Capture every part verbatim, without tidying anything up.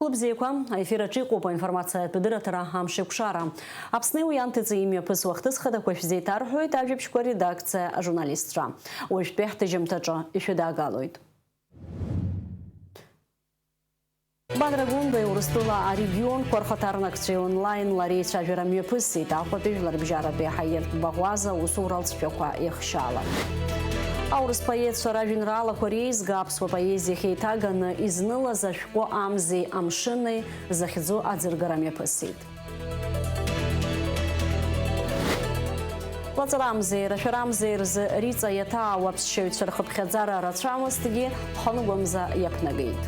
Бзиақәа, аефир аҿы иҟоуп аинформациатә дырраҭара «Амшеикәшара». Аԥсни уи анҭыҵи имҩаԥысуа ахҭыс хадақәа шәзеиҭарҳәоит ажәабжьқәа редакциа ажурналистцәа. Уажәтәи ҳҭыжьымҭаҿы ишәыдаагалоит. Бадра Гәынбеи Урыстәыла арегионқәа рхаҭарнакцәеи онлаинла реицәажәара мҩаԥысит. Аҟәатәи жәларбжьаратәи аҳаиртә баӷәаза аусура алҵшәақәа еихшьаалан. Аурыс поетцәа ражәеинраалақәа реизга аԥсуа поезиа ахь еиҭаганы изнылаз «Ашәҟәы амзеи амшыни» захьӡу аӡыргара мҩаԥысит. Лаҵарамзеи рашәарамзеи рзы Риҵа иаҭаау аԥсшьаҩцәа рхыԥхьаӡара рацәамызҭгьы Ԥхынгәамза иаԥнагеит.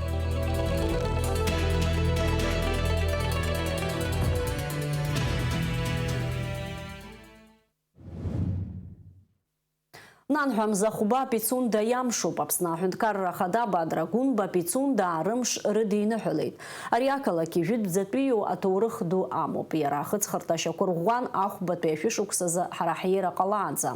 Нанҳәа мза хәба Пицунда иамшуп. Аԥсны Аҳәынҭқарра Ахада Бадра Гәынба Пицунда аарымш рыдиныҳәалеит. Ари ақалақь ижәытәӡатәиу аҭоурых ду амоуп. Иара ахыҵхырҭа шьақәырӷәӷәан ахәбатәи ашәышықәсазы ҳара ҳиеира ҟалаанӡа.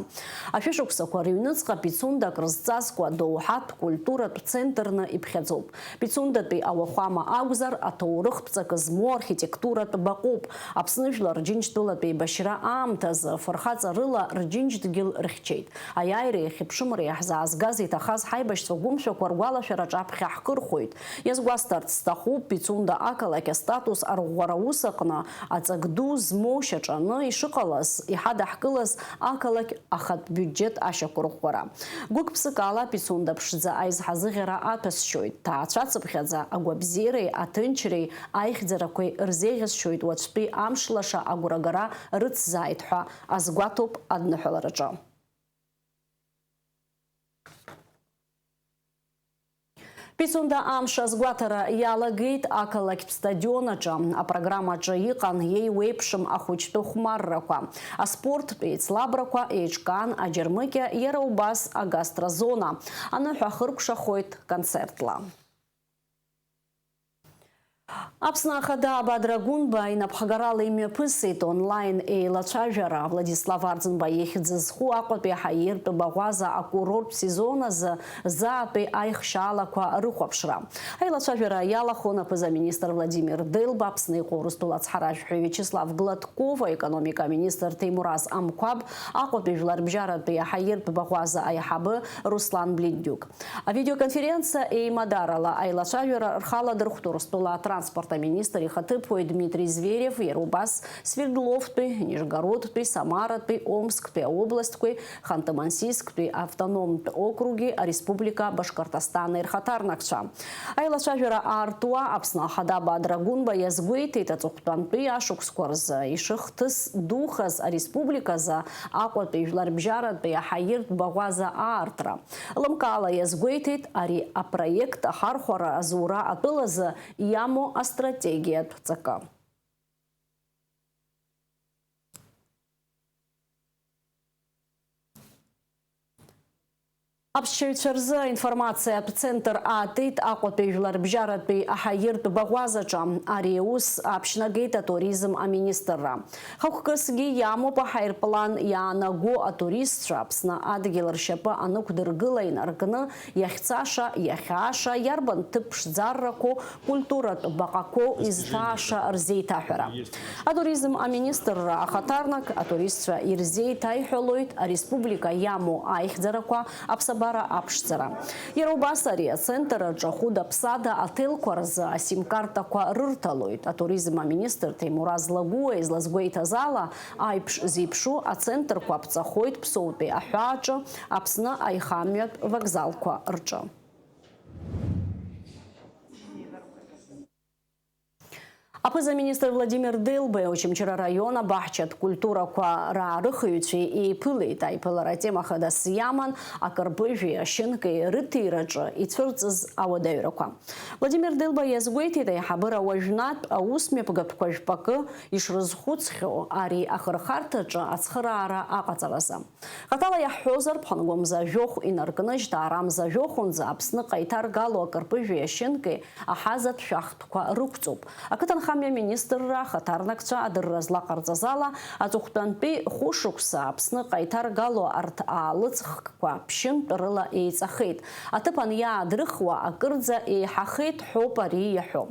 Ашәышықәсақәа рыҩныҵҟа Пицунда акрызҵазкуа доуҳатә культуратә центрны иԥхьаӡоуп. Пицундатәи ауахәама акәзар, аҭоурыхтә ҵакы змоу архитектуратә баҟоуп. Аԥсны жәлар Џьынџьтәылатә еибашьра аамҭазы фырхаҵарыла рџьынџь дгьыл рыхьчеит. Аиааира иахьыԥшымра иаҳзаазгаз иҭахаз ҳаибашьцәа гәымшәақәа ргәалашәараҿ аԥхьа ҳкырхәоит. Иазгәасҭарц сҭахуп, Пицунда ақалақь астатус арӷәӷәара аус аҟны аҵак ду змоу шьаҿаны ишыҟалаз, иҳадаҳкылаз ақалақь ахатә биуџьет ашьақәырӷәӷәара. Гәык-ԥсык ала Пицунда ԥшӡа аизҳазыӷьара аҭәасшьоит, ҭаацәацыԥхьаӡа агәабзиареи аҭынчреи аихьӡарақәеи рзеиӷьасшьоит, уаҵәтәи амш лаша агәрагара рыцзааит ҳәа азгәаҭоуп адныҳәалараҿы. Пицунда амш азгәаҭара иалагеит ақалақьтә стадион аҿы. Апрограммаҿы иҟан еиуеиԥшым ахәыҷтәы хәмаррақәа, аспорттә еицлабрақәа, еиҿкаан аџьармыкьа, иара убас агастрозона. Аныҳәа ахыркәшахоит концертла. Аԥсны Ахада Бадра Гәынба инапхгарала имҩаԥысит онлайн еилацәажәара Владислав Арӡынба ихьӡ зху Аҟәатәи аҳаиртә баӷәаза акурорттә сезон азы заатәи аихшьаалақәа рыхәаԥшра. Аилацәажәара иалахәын аԥыза-министр Владимир Делба, Аԥсны иҟоу Урыстәыла ацҳаражәҳәаҩ Виачеслав Гладков, аекономика аминистр Ҭемураз Амқәаб, Аҟәатәи жәларбжьаратәи аҳаиртә баӷәаза аиҳабы Руслан Блиндиук. Авидеоконференциа еимадарала аилацәажәара рхаладырхәт Урыстәыла атранспорт аминистр ихаҭыԥуаҩ Дмитрий Зверев, иара убас Свердловтәи, Нижегородтәи, Самаратәи, Омсктәи аобласттәқәеи Ханты-Мансийсктәи автономтә округи ареспублика Башкортостани рхаҭарнакцәа. Аилацәажәара аартуа Аԥсны Ахада Бадра Гәынба иазгәеиҭеит аҵыхәтәантәи ашықәсқәа рзы ишыхҭыс духаз ареспубликазы Аҟәатәи жәларбжьаратәи аҳаиртә баӷәаза аартра. Лымкаала иазгәеиҭеит ари апроект ахархәара азура атәылазы иамоу астратегиатә ҵакы. Аԥсшьаҩцәа рзы аинформациатә центр аатит Аҟәатәи жәларбжьаратәи аҳаиртә баӷәазаҿы. Ари аус аԥшьнагеит атуризм аминистрра. Хықәкысгьы иамоуп аҳаирплан иаанаго атуристцәа Аԥсны адгьыл ршьапы анықәдыргыла инаркны, иахьцаша, иахьааша, иарбан ҭыԥ ԥшӡаррақәоу, культуратә баҟақәоу изҭааша рзеиҭаҳәара. Атуризм аминистрра ахаҭарнак атуристцәа ирзеиҭаиҳәалоит ареспублика иамоу аихьӡарақәа, аԥсабара аԥшӡара. Иара убас ари ацентр аҿы хәыда-ԥсада аҭелқәа рзы асимкартақәа рырҭалоит. Атуризм аминистр Ҭемураз Лагәуа излазгәеиҭаз ала, аиԥш зеиԥшу ацентрқәа ԥҵахоит Ԥсоутәи аҳәааҿы, Аԥсны аихамҩатә вокзалқәа рҿы. Аԥыза-министр Владимир Делбеи Очамчыра араион абаҳчатә культурақәа раарыхыҩцәеи еиԥылеит. Аиԥылара атема хадас иаман акырпыжәи ашьынкеи рыҭираҿы ицәырҵыз ауадаҩрақәа. Владимир Делба иазгәеиҭеит, аиҳабыра уажәнатә аусмҩаԥгатәқәа жәпакы ишрызхәыцхьоу ари ахырхарҭаҿы ацхыраара аҟаҵаразы. Хаҭала иаҳҳәозар, ԥхынгәа мза жәохә инаркны, жьҭаара мза жәохәынӡа Аԥсныҟа иҭаргало акырпыжәи ашьынкеи аҳазатә шәахтәқәа рықәҵоуп. Ақыҭанхамҩа Амҩа министрра ахаҭарнакцәа адырра злаҟарҵаз ала, аҵыхәтәантәи хәышықәса Аԥсныҟа иҭаргало арҭ аалыҵхкқәа ԥшьынтә рыла еиҵахеит. Аҭыԥан иаадрыхуа акырӡа еиҳахеит ҳәоуп ари иаҳәо.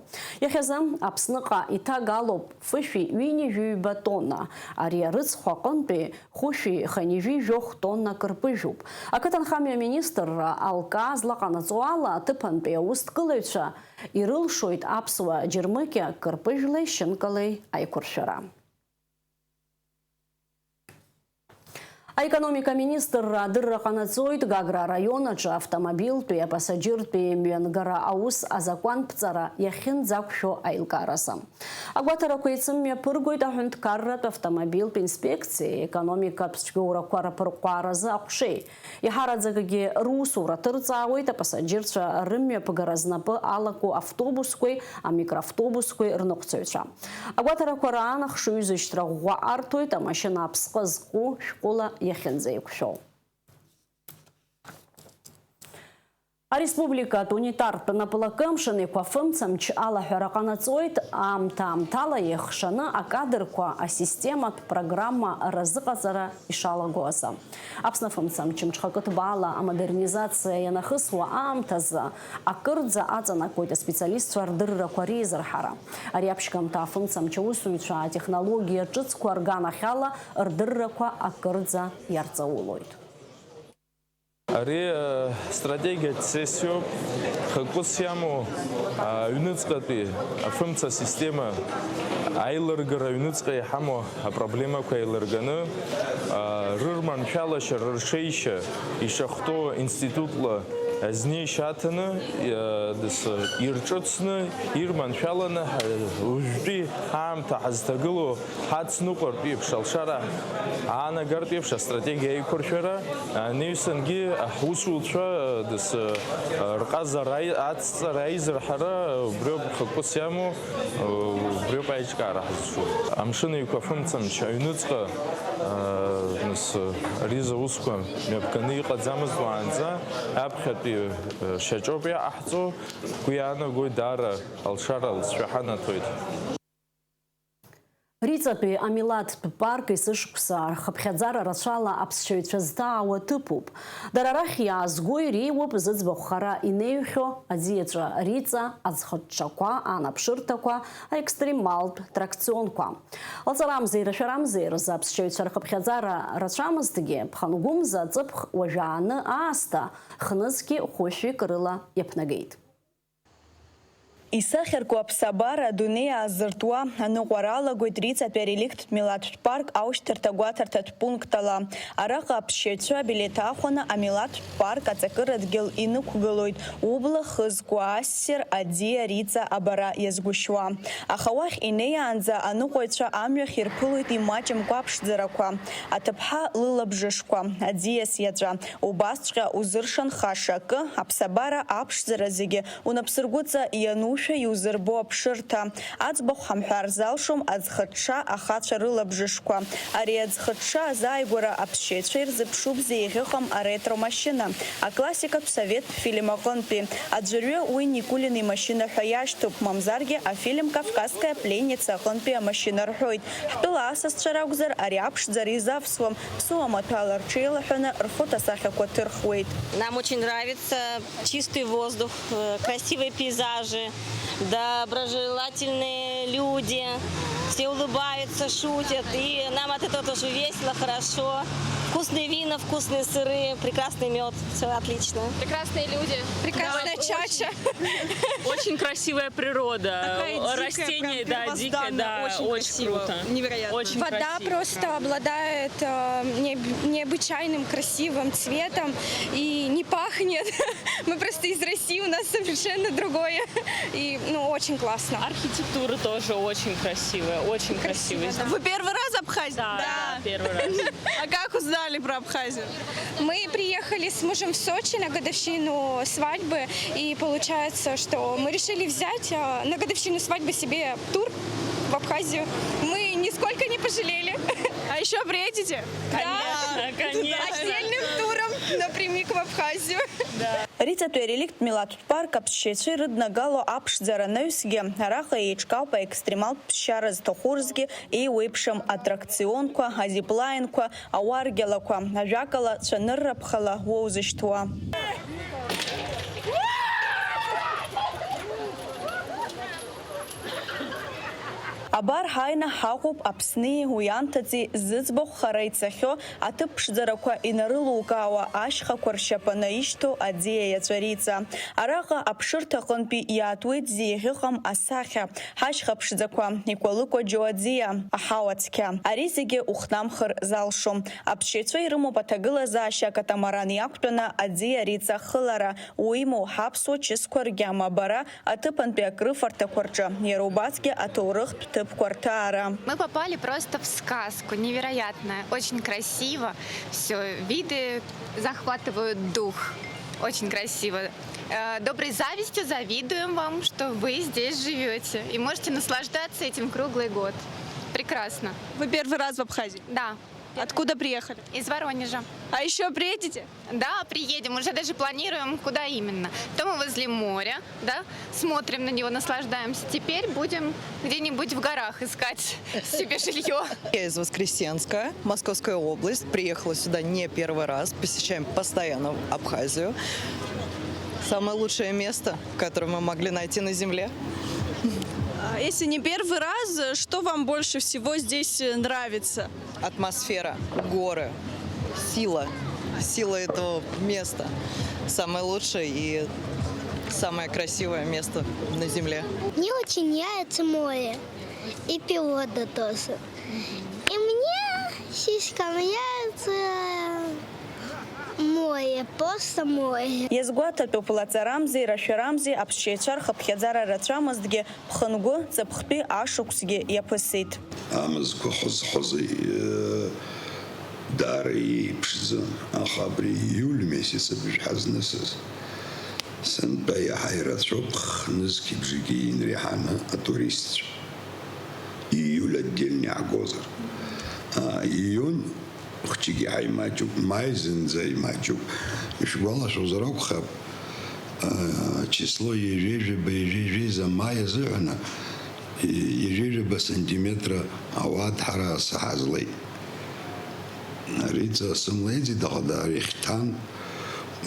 Иахьазы Аԥсныҟа иҭагалоуп фышәи ҩынҩажәи ҩба тонна. Ари арыцхә аҟынтәи хәышәи хынҩажәи жәохә тонна кырпыжәуп. Ақыҭанхамҩа министрра алкаа злаҟанаҵо ала, аҭыԥантәи аусҭгылаҩцәа ирылшоит аԥсуа џьармыкьа кырпыжәлеи шьынкалеи аиқәыршәара. Аекономика министрра адырра ҟанаҵоит Гагра араион аҿы автомобилтәи апасаџьыртәи мҩангара аус азакәанԥҵара иахьынӡақәшәо аилкааразы. Агәаҭарақәа еицымҩаԥыргоит аҳәынҭқарратә автомобилтә инспекциеи аекономикатә цәгьоурақәа рыԥырҟәааразы аҟәшеи. Иҳараӡакгьы русура ҭырҵаауеит апасаџьырцәа рымҩаԥгара знапы алаку автобусқәеи амикроавтобусқәеи рныҟәцаҩцәа. Агәаҭарақәа раан ахшыҩзышьҭра ӷәӷәа арҭоит амашьына аԥсҟы зку шәҟәыла иахьынӡаиқәшәо. Ареспубликатә унитартә наплакы амшын еиқәафымцамч алаҳәара ҟанаҵоит, аамҭа-аамҭала еихшаны акадрқәа асистематә программа разыҟаҵара ишалаго азы. Аԥсны афымцамч мҽхакы ҭбаала амодернизациа ианахысуа аамҭазы акырӡа аҵанакуеит аспециалистцәа рдыррақәа реизырҳара. Ари аԥшьгамҭа афымцамч аусзуҩцәа атехнологиа ҿыцқәа рганахьала рдыррақәа акырӡа иарҵаулоит. Ари, э, стратегиатә сессиоуп. Хықәкыс иамоу, а, аҩныҵҟатәи афымца система аилыргара, аҩныҵҟа иҳамоу апроблемақәа еилырганы, а, рырманшәалашьа, рыршеишьа ишахәҭоу институтла азнеишьа аҭаны, а, дас-, ирҿыцны, ирманшәаланы, а, уажәтәи аамҭа ҳазҭагылоу ҳацныҟәартә еиԥш, алшара аанагартә еиԥш астратегиа аиқәыршәара, а, неҩсангьы ҳусуцәа, а, дас-, а, рҟазара аи-, ацҵара аизырҳара, убриоуп хықәкыс иамоу, а, убриоуп аиҿкаара ҳазҿу. Амшын еиқәафымцамч аҩныҵҟа, а, нас, а, ари заусқәа мҩаԥганы иҟаӡамызт уаанӡа, аԥхьатәи, а, шьаҿоуп иаҟаҳҵо, сгәы иаанагоит даара алшара алҵшәа ҳанаҭоит. Риҵатәи амилаҭтә парк есышықәса рхыԥхьаӡара рацәала аԥсшьаҩцәа зҭаауа ҭыԥуп. Дара арахь иаазго иреиуоуп зыӡбахә хара инеиҩхьоу аӡиаҵәа Риҵа, аӡхыҽҽақәа, анаԥшырҭақәа, аекстремалтә тракционқәа. Лҵарамзеи рашәарамзеи рзы аԥсшьаҩцәа рхыԥхьаӡара рацәамызҭгьы, ԥхынгәымза аҵыԥх уажәааны аасҭа хнызқьи хәышәҩык рыла иаԥнагеит. Исахьарку аԥсабара адунеи аазыртуа аныҟәара алагоит Риҵатәи ареликттә милаҭтә парк аушьҭарҭа гәаҭарҭатә пунктала. Араҟа аԥсшьаҩцәа абилеҭ аахәаны амилаҭтә парк аҵакыра дгьыл инықәгылоит, убла хызкуа ассир, аӡиа Риҵа абара иазгәышьуа. Аха уахь инеиаанӡа аныҟәаҩцәа амҩахь ирԥылоит имаҷымкәа аԥшӡарақәа. Аҭыԥҳа лылабжышқәа, аӡиас иаҵәа, убасҵәҟьа узыршанхаша акы, аԥсабара аԥшӡара зегьы унапсыргәыҵа ианушәа иузырбо аԥшырҭа. Аӡбахә ҳамҳәар залшом аӡхыҽҽа ахацәа рылабжышқәа. Ари аӡхыҽҽа азааигәара аԥсшьаҩцәа ирзыԥшуп зеиӷьыҟам аретро машьына, аклассикатә советтә фильм аҟынтәи. Аӡәырҩы уи Никулин имашьына ҳәа иашьҭоуп, мамзаргьы афильм Кавказская пленница аҟынтәи амашьына рҳәоит. Ҳтәыла асасцәа ракәзар, ари аԥшӡара изавсуам, ԥсуа маҭәала рҽеилаҳәаны рхәыҭасахьақәа ҭырхуеит. Нам очень нравится чистый воздух, э, красивые пейзажи, доброжелательные люди, все улыбаются, шутят, и нам от этого тоже весело, хорошо. Вкусные вина, вкусные сыры, прекрасный мёд, всё отлично. Прекрасные люди. Прекрасная чача. Очень красивая природа. Такая дикая, растения, прям да, дикая, первозданная, да, очень красиво, круто. Невероятно. Очень красиво. Вода просто обладает, э, необ-, необычайным красивым цветом и не пахнет. Мы просто из России, у нас совершенно другое. И, ну, очень классно. Архитектура тоже очень красивая, очень красивая. Вы первый раз в Абхазии? Да, да, первый раз. А как узнали про Абхазию? Мы приехали с мужем в Сочи на годовщину свадьбы, и получается, что мы решили взять, а, на годовщину свадьбы себе тур в Абхазию. Мы нисколько не пожалели. А ещё приедете? Да. Конечно, конечно. Отдельным туром напрямик в Абхазию. Да. Риҵатәи ареликттә милаҭтә парк аԥсшьаҩцәа ирыднагало аԥшӡара анаҩсгьы, араҟа еиҿкаауп аекстремалтә ԥсшьара зҭаху рзгьы еиуеиԥшым атракционқәа, азиплаинқәа, ауаргьалақәа, ажәакала, цәанырра ԥхала уоузышьҭуа. Абар, ҳааины ҳаҟоуп Аԥсни уи анҭыҵи зыӡбахә хара ицахьоу аҭыԥ ԥшӡарақәа инарылукаауа ашьхақәа ршьапаны ишьҭоу аӡиа иаҵәа Риҵа. Араҟа аԥшырҭа аҟынтәи иаатуеит зеиӷьыҟам асахьа, ҳашьха ԥшӡақәа, икәалыкәаџьо аӡиа, аҳауа цқьа. Ари зегьы ухнамхыр залшом. Аԥсшьаҩцәа ирымоуп аҭагылазаашьа акатамаран иақәтәаны аӡиа Риҵа ахылара, уимоу, ҳаԥсуа чысқәа ргьама бара аҭыԥантәи акрыфарҭақәа рҿы, иара убасгьы аҭоурыхтә ҭыԥқәа рҭаара. Мы попали просто в сказку невероятная, очень красиво, все виды захватывают дух, очень красиво. Э, доброй завистью завидуем вам, что вы здесь живете и можете наслаждаться этим круглый год. Прекрасно. Вы первый раз в Абхазии? Да. Откуда приехали? Из Воронежа. А еще приедете? Да, приедем. Уже даже планируем, куда именно. То мы возле моря, да, смотрим на него, наслаждаемся. Теперь будем где-нибудь в горах искать себе жилье. Я из Воскресенска, Московская область. Приехала сюда не первый раз. Посещаем постоянно Абхазию. Самое лучшее место, которое мы могли найти на земле. А если не первый раз, что вам больше всего здесь, э, нравится? Атмосфера, горы, сила, сила этого места. Самое лучшее и самое красивое место на земле. Мне очень нравится море и природа тоже. И мне слишком нравится море, просто море. Иазгәаҭатәуп, лаҵарамзи рашәарамзи аԥсшьаҩцәа рхыԥхьаӡара рацәамызҭгьы, ԥхынгәы ҵыԥхтәи ашықәсгьы иаԥысит. Амзқәа ҳәызҳәызы, э, даара иеиԥшӡан, аха абри иуль месяц абжьы ҳазнысыз, сынтәа иаҳа ирацәоуп хнызқьи бжаки инреиҳаны атуристцәа. Ииуль отдельно иаҳгозар. А, июнь хәҷык иаҳа имаҷуп, маи зынӡа имаҷуп. Ишәгәалашәозар акәхап, а, число ҩажәи жәаба, ҩажәи жәеиза маи азыҳәан, ҩажәи жәаба сантиметра ауаа дҳараа саҳазлеит. Ари ҵа сымлеиӡеит, аха даара ихьҭан,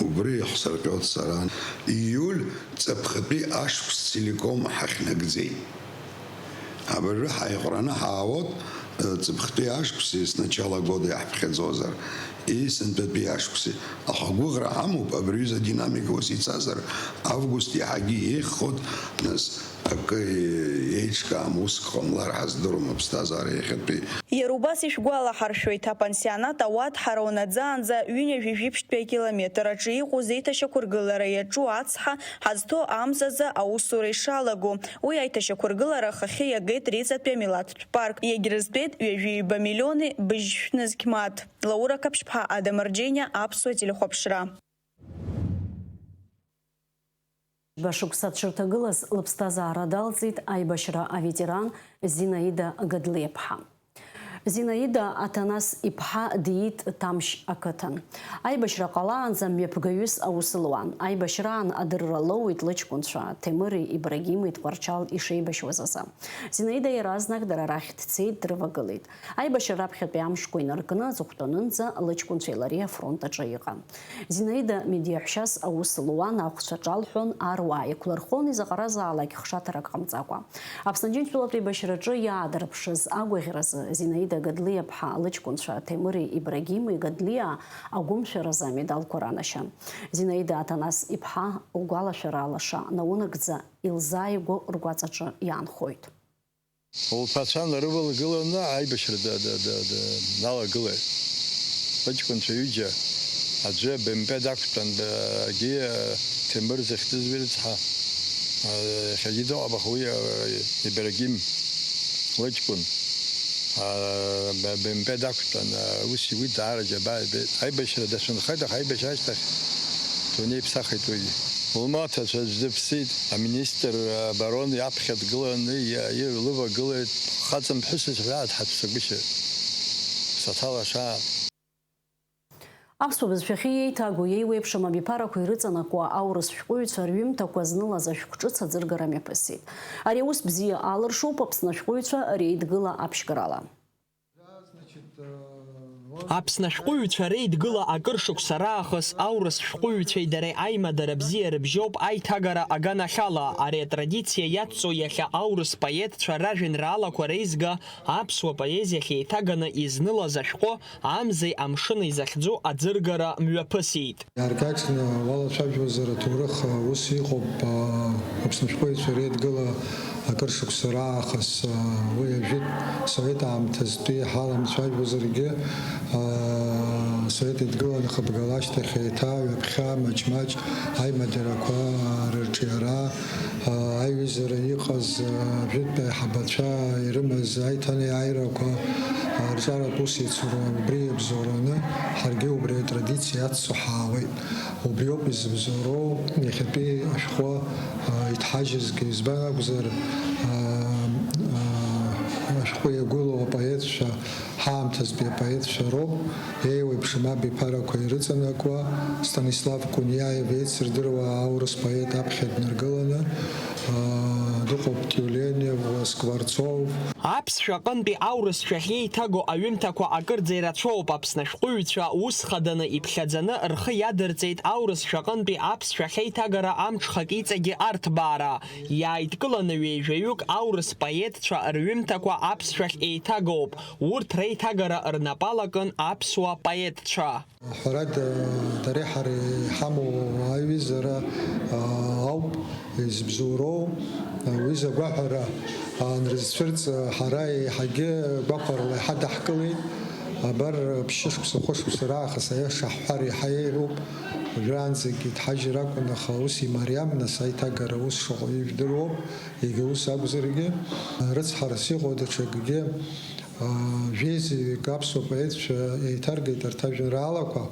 убри иахсырҟьоит сара. Ииуль ҵыԥхатәи ашықәс целиком ҳахьнагӡеит. Абыржәы ҳаиҟәраны ҳаауеит, э, ҵыԥхтәи ашықәси с начала года иаҳԥхьаӡозар, и сынтәатәи ашықәси. Аха агәыӷра ҳамоуп, абри аҩыза адинамика ус ицазар, август иаҳагьы еиӷьхоит, нас, акы еиҿкаам, уск ҟамлар ҳаздыруам аԥсҭазаара иахьатәи. Иара убас ишәгәалаҳаршәоит, апансионат ауадҳара унаӡаанӡа ҩынҩажәи жәиԥшьтәи акилометр аҿы иҟоу зеиҭашьақәыргылара иаҿу ацҳа ҳазҭо амзазы аусура ишалаго. Уи аиҭашьақәыргылара ахахьы иагеит Риҵатәи амилаҭтә парк. Иагьрызтәеит ҩажәи ҩба миллиони быжьшәнызқь мааҭ. Лаура Қаԥшьԥҳа, Адам Рџьениа, Аԥсуа телехәаԥшра. Ҩба шықәса дшырҭагылаз лыԥсҭазаара далҵит аибашьра аветеран Зинаида Гадлиаԥҳа. Зинаида Аҭанас иԥҳа диит Ҭамшь ақыҭан. Аибашьра ҟалаанӡа мҩаԥгаҩыс аус луан. Аибашьраан адырра лоуит лыҷкәынцәа Ҭемыри Ибрагими Тҟәарчал ишеибашьуаз азы. Зинаида иаразнак дара рахь дцеит, дрывагылеит. Аибашьра раԥхьатәи амшқәа инаркны аҵыхәтәанынӡа лыҷкәынцәеи лареи афронт аҿы иҟан. Зинаида медиаҳәшьас аус луан, ахәцәа ҿалҳәон, аруаа еиқәлырхон, изаҟаразаалак хшаҭарак ҟамҵакәа. Аԥсны Аџьынџьтәылатә еибашьраҿы иаадырԥшыз агәаӷьразы Зинаида Гадлиаԥҳа лыҷкәынцәа Ҭемыри Ибрагими Гадлиаа агәымшәаразы амедалқәа ранашьан. Зинаида Аҭанас иԥҳа лгәалашәара алаша наунагӡа илзааигәоу ргәаҵаҿы иаанхоит. Лԥацәа нарывалгыланы аибашьра да-, да-, да-, да-, дналагылеит. Лыҷкәынцәа ҩыџьа, аӡәы БМП дақәтәан, да-, егьи, а, Ҭемыр захьӡыз уи рыцҳа, а, иахьагьы дыҟам, аха уи, а, Ибрагим лыҷкәын, а, Б-, БМП дақәтәан, а, ус уи даара џьабаа ибеит. Аибашьра дацәынхеит, аха аибашьра ашьҭахь дунеи иԥсахит уигьы. Лмоҭацәа аӡә дыԥсит, аминистр, а, барон иаԥхьа дгыланы иа-, ир-, лывагылеит, хаҵамԥҳәысыз ҳәа дҳацәцагәышьеит. Ԥсаҭа лашаа. Аԥсуа бызшәахьы еиҭагоу еиуеиԥшым абиԥарақәа ирыҵанакуа аурыс шәҟәыҩҩцәа рҩымҭақәа знылаз ашәҟә ҿыц аӡыргара мҩаԥысит. Ари аус бзиа алыршоуп Аԥсны ашәҟәыҩҩцәа реидгыла аԥшьгарала. Аԥсны ашәҟәыҩҩцәа реидгыла акыр шықәса раахыс аурыс шәҟәыҩҩцәеи дареи аимадара бзиа рыбжьоуп аиҭагара аганахьала. Ари атрадициа иацҵо иахьа аурыс поетцәа ражәеинраалақәа реизга аԥсуа поезиахь еиҭаганы изнылаз ашәҟәы Амзеи амшыни захьӡу аӡыргара мҩаԥысит. Иааркьаҿны уалацәажәозар, аҭоурых ус иҟоуп, Аԥсны ашәҟәыҩҩцәа реидгыла акыр шықәса раахыс, уи ажәытә совет аамҭазтәи ҳаламцәажәозаргьы, асовет еидгыла анхыбгала ашьҭахь еиҭа ҩаԥхьа маҷ-маҷ аимадарақәа рырҿиара, аиҩызара иҟаз ажәытәтәи аиҳабацәа ирымаз аиҭанеиааирақәа, арҿиаратә усеицура убри иабзоураны, ҳаргьы убри атрадициа иацу ҳаауеит. Убриоуп изыбзоуроу иахьатәи ашәҟәы иҭҳажьызгьы, избан акәзар, ашәҟәы иагәылоу апоетцәа, ҳаамҭазтәи апоетцәа роуп. Еиуеиԥшым абиԥарақәа ирыҵанакуа, Станислав Куниаев еицырдыруа аурыс поет аԥхьа днаргыланы, аа, дыҟоуп Тиуленев, Скворцов. Аԥсшәа аҟынтәи аурысшәахь еиҭаго аҩымҭақәа акырӡа ирацәоуп. Аԥсны ашәҟәыҩҩцәа ус хаданы иԥхьаӡаны рхы иадырҵеит аурысшәа аҟынтәи аԥсшәа ахьеиҭагара амҽхак иҵегьы арҭбаара. Иааидкыланы ҩеижәаҩык аурыс поетцәа рҩымҭақәа аԥсшәахь еиҭагоуп. Урҭ реиҭагара рнапала кын аԥсуа поетцәа. Ҳәарада, дареи ҳареи иҳамоу аиҩызара, аа, ауп изыбзоуроу. Уи изы агәаҳәара аанрызцәырҵ, ҳара еиҳагьы гәахәарала иҳадаҳкылеит. Абар, ԥшьышықәса, хәышықәса раахыс аиаша ҳҳәар иаҳа еиӷьуп. Уажәраанӡагьы дҳажьыр акәын, аха ус имариам, нас аиҭагара ус шаҟаҩы ижәдыруоуп. Егьа ус акәзаргьы, рыцҳарас иҟоу даҽакгьы, аа, жәеизаҩык аԥсуа поетцәа еиҭаргеит арҭ ажәеинраалақәа,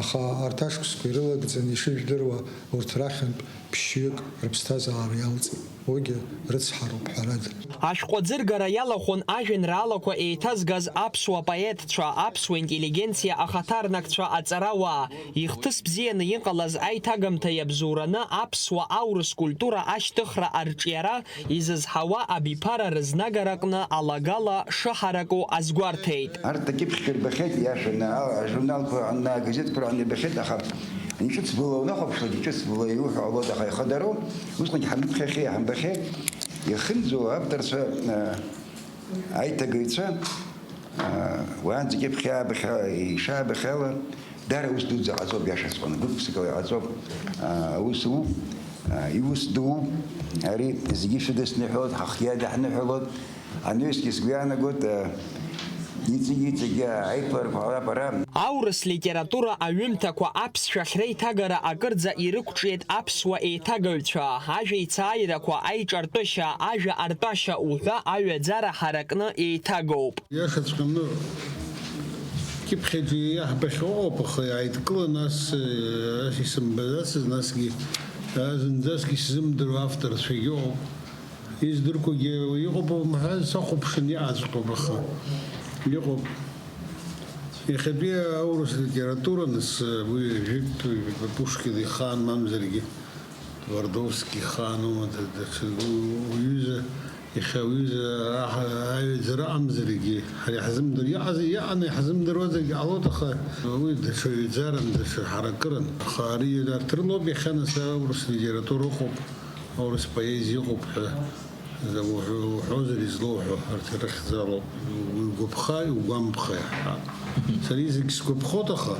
аха арҭ ашықәсқәа ирылагӡаны ишыжәдыруа, урҭ рахьынтә ԥшьҩык рыԥсҭазаара иалҵит. Уигьы рыцҳароуп, ҳәарада. Ашәҟәы аӡыргара иалахәын ажәеинраалақәа еиҭазгаз аԥсуа поетцәа, аԥсуа интеллигенциа ахаҭарнакцәа аҵарауаа, ихҭыс бзианы иҟалаз аиҭагамҭа иабзоураны аԥсуа-аурыс культура ашьҭыхра арҿиара изызҳауа абиԥара рызнагара аҟны алагала шыҳараку азгәарҭеит. Арҭ акьыԥхьқәа ирбахьеит, иашаны, а-, ажурналқәа рҟны, агазеҭқәа рҟны ирбахьеит, аха иҿыцбыло унахәаԥшлак, иҿыцбыло иуҳәо ҟалоит, аха ихадароу, усҟангьы ҳамыԥхьахьеи, ҳамбахьеи, ихымӡо авторцәа, а, аиҭагаҩцәа, а, уаанӡагьы ԥхьаабахьа-, ишаабахьала, даара аус дуӡӡа ҟаҵоуп, иашаҵәҟьаны, гәык-ԥсыкала иҟаҵоуп, а, аус ууп, а, иус дууп, ари зегьы шәыдысныҳәалоит, ҳахгьы иадаҳныҳәалоит, анаҩсгьы сгәы иаанагоит, а, иҵегь-иҵегь аиԥыларақәа ҟалап ара. Аурыс литература аҩымҭақәа аԥсшәахь реиҭагара акырӡа ирықәҿиеит аԥсуа еиҭагаҩцәа, ажәа ицааирақәа, аиҿартәышьа, ажәа артәашьа уҳәа аҩаӡара ҳаракны еиҭагоуп. Иашаҵәҟьаны, кьыԥхьаӡа иаҳбахьоу ыҟоуп, аха иааидкыланы ас, ас исымбаӡацыз, насгьы, а, зынӡаск исзымдыруа авторцәагьы ыҟоуп. Издырқәогьы иҟоуп умҳәан, сахәаԥшын иҟаҵәҟьоуп, аха иҟоуп. Иахьатәи аурыс литература, нас, уи жәытә Пушкин ихаан, мамзаргьы Твардовски ихаан, ума, да-, даҽа у-, уҩыза, иахьа уҩыза аҳ-, аҩаӡара амзаргьы, ҳара иаҳзымдыр-, иаҟаз-, иаҟаны иаҳзымдыруазаргьы ҟалоит, аха уи даҽа ҩаӡаран, даҽа ҳаракыран. Аха ари, арҭ рылоуп иахьа, нас, аурыс литература ыҟоуп. Аурыс поезиа ыҟоуп ҳәа уҳәо-, уҳәозар излоуҳәо, арҭ ирыхьӡароуп. Угәаԥха, иугәамԥха иаҳҳәап. Сара зегь сгәаԥхоит, аха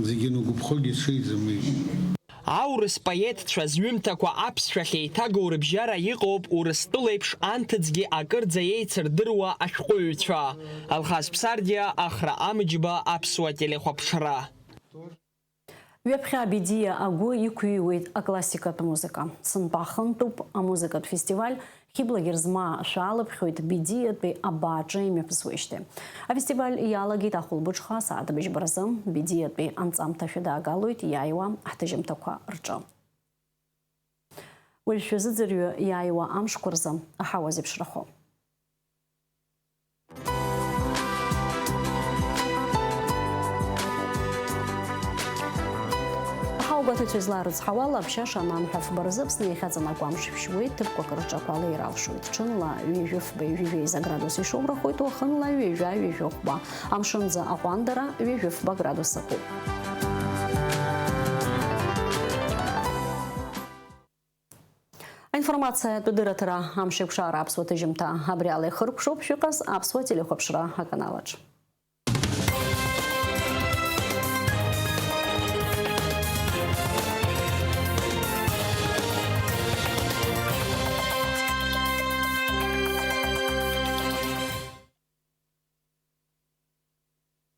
зегь анугәаԥхогьы ҽеиӡам уи. Аурыс поетцәа зҩымҭақәа аԥсшәахь еиҭагоу рыбжьара иҟоуп Урыстәыла еиԥш анҭыҵгьы акырӡа еицырдыруа ашәҟәыҩҩцәа. Алхас Ԥсардиа, Ахра Амыџьба, Аԥсуа телехәаԥшра. Ҩаԥхьа Бедиа агәы иқәыҩуеит аклассикатә музыка. Сынтәа хынтәуп амузыкатә фестиваль. Хьыбла Герзмаа шәаалыԥхьоит Бедиатәи абааҿы имҩаԥысуеижьҭеи. Афестиваль иалагеит ахәылбыҽха асааҭ быжьба рзы. Бедиатәи анҵамҭа шәыдаагалоит иааиуа ҳҭыжьымҭақәа рҿы. Уажә шәазыӡырҩы иааиуа амшқәа рзы аҳауа зеиԥшрахо. Агәаҭаҩцәа изларыцҳауала, аԥшьаша анамҳәа фба рзы Аԥсны иахьаҵанакуа амш шәшьуеит, ҭыԥқәак рҿы ақәа леира алшоит. Ҽынла ҩажәи фба, ҩажәи жәеиза градус ишоуп рахоит, уахынла ҩажәа, ҩажәа хәба. Амшынӡы аҟәандара ҩажәи фба градус акуп. Аинформациатә дырраҭара амшеиқәшара аԥсуа ҭыжьымҭа абри ала ихыркәшоуп, шәыҟаз аԥсуа телехәаԥшра аканалаҿ.